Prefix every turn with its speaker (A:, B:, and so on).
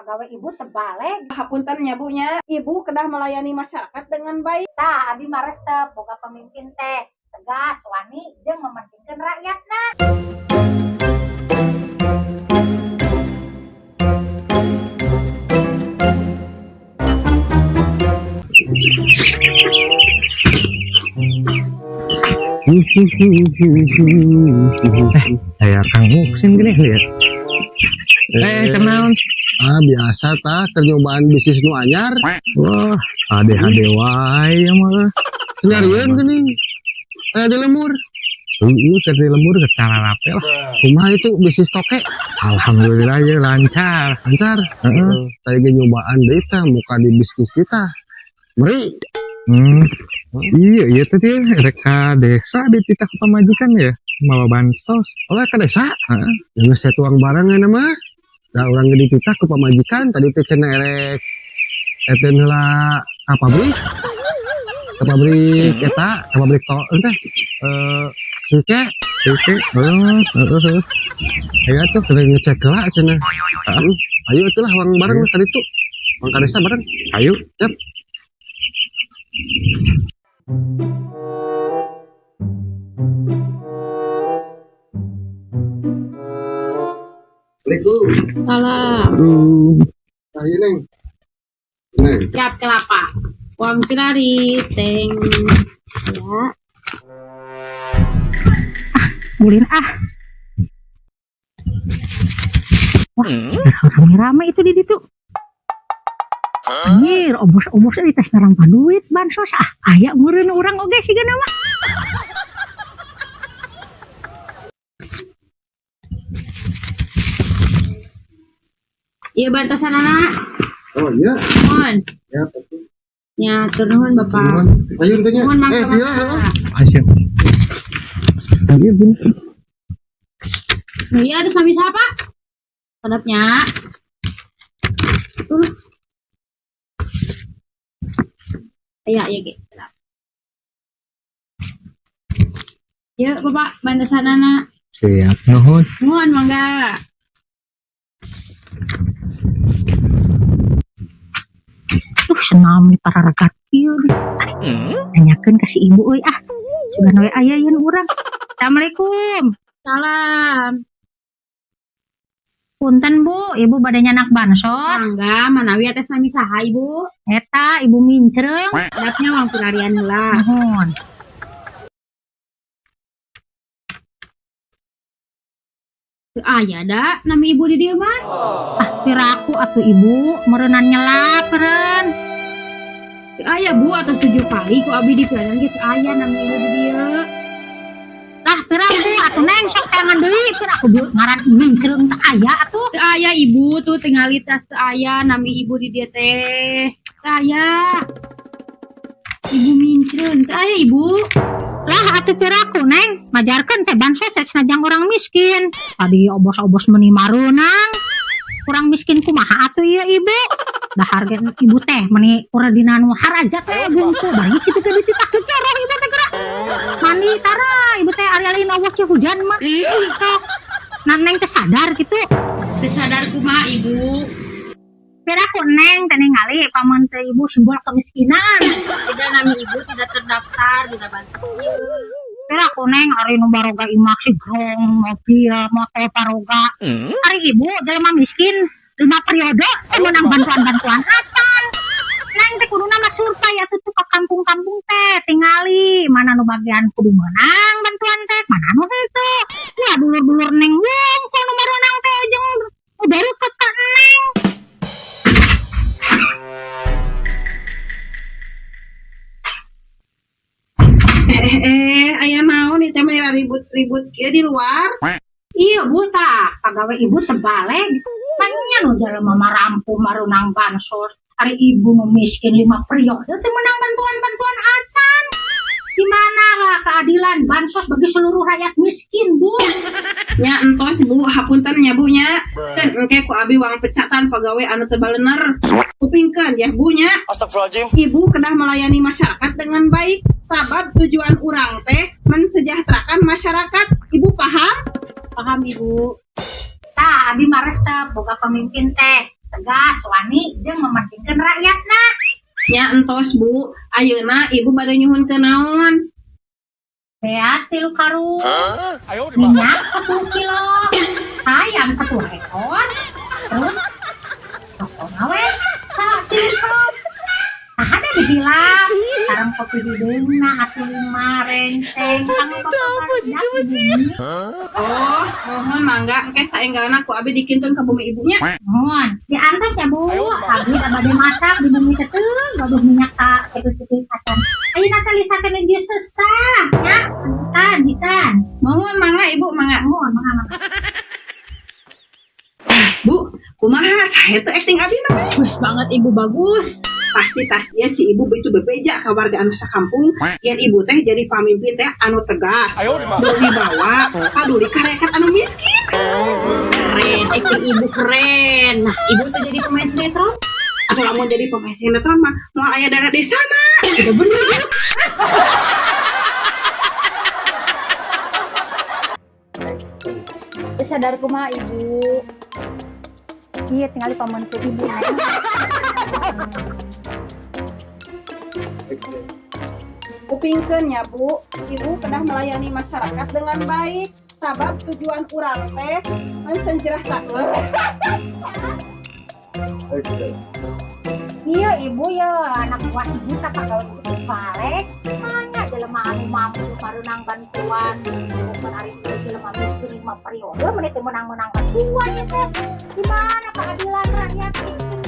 A: Pagawe ibu teu baleg.
B: Hapunten nya, Bu, nya. Ibu kedah melayani masyarakat dengan baik.
A: Tah, abi mah resep boga pemimpin teh tegas, wani, jeung mementingkeun rakyatna.
C: Saya Kang Muksin gini ya. Eh, kenal.
D: Ah, biasa tah keur nyobaan bisnis nu anyar.
C: Wah, ADHD wae ya mah.
D: Nyarieun geuning. Aya di lembur.
C: Heeh, keur di lembur ke rape lah.
D: Kumaha itu bisnis toke?
C: Alhamdulillah ya lancar.
D: Lancar.
C: Heeh.
D: Tadi ge nyobaan deui tah muka di bisnis kita. Meri.
C: Iya, iya tadi rek ka desa dititah ku pamajikan ya, mawa bansos.
D: Oleh ka desa.
C: Heeh.
D: Yang geus saya tuang barang ayeuna mah. Da urang ge dititah ku pamajikan tadi teh cenah erek eta heula ka pabrik. Ka pabrik eta, ka pabrik to teh eh suke.
C: Oke, heeh, heeh.
D: Aya tuh keur ngecek heula cenah. Heeh. Ayo atulah wang bareng tadi tuh. Wang ka desa bareng.
C: Ayo.
D: Yap. Assalamualaikum.
B: Salam.
D: Ayo, Neng. Neng.
B: Siap kelapa. Uang pilari, teng. Ya.
A: Ulin ah. Wah, rame-rame itu di ditu. Anjir, obos-obos euy tes narampa duit bansos ah. Aya meureun urang oge sigana mah.
B: Iya bantosan anak.
D: Oh iya.
B: Mohon.
D: Ya, betul.
B: Ya, hatur nuhun Bapak.
D: Ayo tanya.
B: Nuhun mangga
D: Eh, pila
B: mangga.
D: heeh.
C: Ayo. Iya, bener.
B: Iya, ada sami siapa? Sadapnya. Tuh. Iya, iya, gitu. Yuk, Bapak, bantosan anak.
C: Siap, nuhun.
B: Nuhun mangga.
A: Tuh senam nih para regat kieu nih. Nanyakeun ka si ibu euy ah. Sugan we aya yeun urang. Assalamualaikum.
B: Salam.
A: Punten Bu, ibu bade nyanak bansos.
B: Mangga, manawi atas nami saha Ibu?
A: Eta ibu mincreung.
B: Sadapnya uang pilarian heula.
A: Nuhun.
B: Teu aya da nami ibu di dieu mah.
A: Ah, piraku atuh ibu, meureunan nyelap meureun.
B: Teu aya Bu, atos 7 kali ku abi di pilarian ge teu aya nami ibu di dieu.
A: Lah piraku atuh Neng sok tangan deui piraku bu ngaran mincreung teu aya atuh.
B: Teu aya ibu tuh tingali tas teu aya nami ibu di dieu teh. Teu aya. Ibu mincreung teu aya ibu.
A: Lah atuh piraku Neng, majarkeun teh bansos teh cenah jang urang miskin. Tadi obos-obos meuni mareunang. Kurang miskin kumaha atuh ieu ibu? Dahar ge ibu teh meuni kurang dina nu haraja teh bungku bari kitu teh dititah coroh ibu teh gerak. Mandi tara ibu teh ari-ari eueuh ceu hujan mah. Sok. Nah, Neng teh sadar kitu.
B: Teu sadar kumaha ibu?
A: Piraku Neng teh ningali paman teh ibu simbol kemiskinan.
B: Tidak nami ibu tidak terdaftar dina bansos ieu.
A: Piraku Neng ari nu baroga imah si grong mobil motor baroga. Ari ibu jelema miskin 5 periode teh meunang bantuan-bantuan acan. Neng teh kuduna mah survei atuh tuh ka kampung-kampung teh tingali mana nu bagian kudu meunang bantuan teh mana nu henteu. Ya dulur-dulur Neng wungkul nu bareunang teh jeung nu baruket ka Neng.
B: Aya naon ieu teh meni ribut-ribut kieu di luar?
A: Iya Bu tah, pagawe ibu teu baleg. Manya nu jelema marampu mareunang bansos. Ari ibu nu miskin 5 periode teh meunang bantuan-bantuan acan. Gimana lah keadilan bansos bagi seluruh rakyat miskin, Bu?
B: Nya entos Bu, hapunten nya Bu nya. Keun engke ku abi wang pecatan pagawe anu teu balener. Kupingkeun ya Bu nya.
E: Astagfirullahaladzim.
B: Ibu kedah melayani masyarakat dengan baik. Sabab tujuan urang teh mensejahterakan masyarakat. Ibu paham?
A: Paham Ibu. Tah, abi mah resep boga pemimpin teh Tegas, wani jeung mementingkeun rakyatna.
E: Nya entos, Bu. Ayeuna ibu bade nyuhunkeun naon?
A: Beas 3 karung, minyak 10 kilo, ayam 1 ekor, terus pokoknya we 3 sop. Nah, ada dibilang, sareng kopi hideungna atuh 5 renceng, kanggo bapak di bumi.
E: Oh, mohon mangga engke saenggalna ku abi dikintun ka bumi ibunya.
A: Mohon, diantos ya, Bu, abdi bade masak di bumi teh gaduh minyak sa kitu-kitu acan. Ayeuna teh lisakeun geus sesah, ya, pisan, pisan.
E: Mohon mangga, Ibu, mangga.
A: Mohon, mangga, mangga.
E: Bu, kumaha sae teu acting abi mah?
B: Bagus banget, Ibu, bagus.
E: Pasti tasnya si ibu itu bebeja ke warga anu sakampung yen ibu teh jadi pamimpin teh anu tegas, berwibawa, paduli ka rakyat anu miskin.
B: Keren, acting ibu keren. Nah, ibu tuh jadi pemain sinetron?
E: Atau lamun jadi pemain sinetron mah moal aya dana desa na.
B: Udah bener. Teu sadar kumaha, Ibu?
A: Iya, tinggal pameunteu ibu, Neng.
E: Kupingkeun ya, Bu, ibu kedah melayani masyarakat dengan baik sabab tujuan urang teh mensejahterakan.
A: Iya, Ibu ya, anak buah ibu tak pagawe itu balik. Mana jelema anu mampu pareunang bantuan. Bukan ari ieu jelema miskin 5 periode menit menang-menang bantuan ya teh. Gimana keadilan rakyat miskin?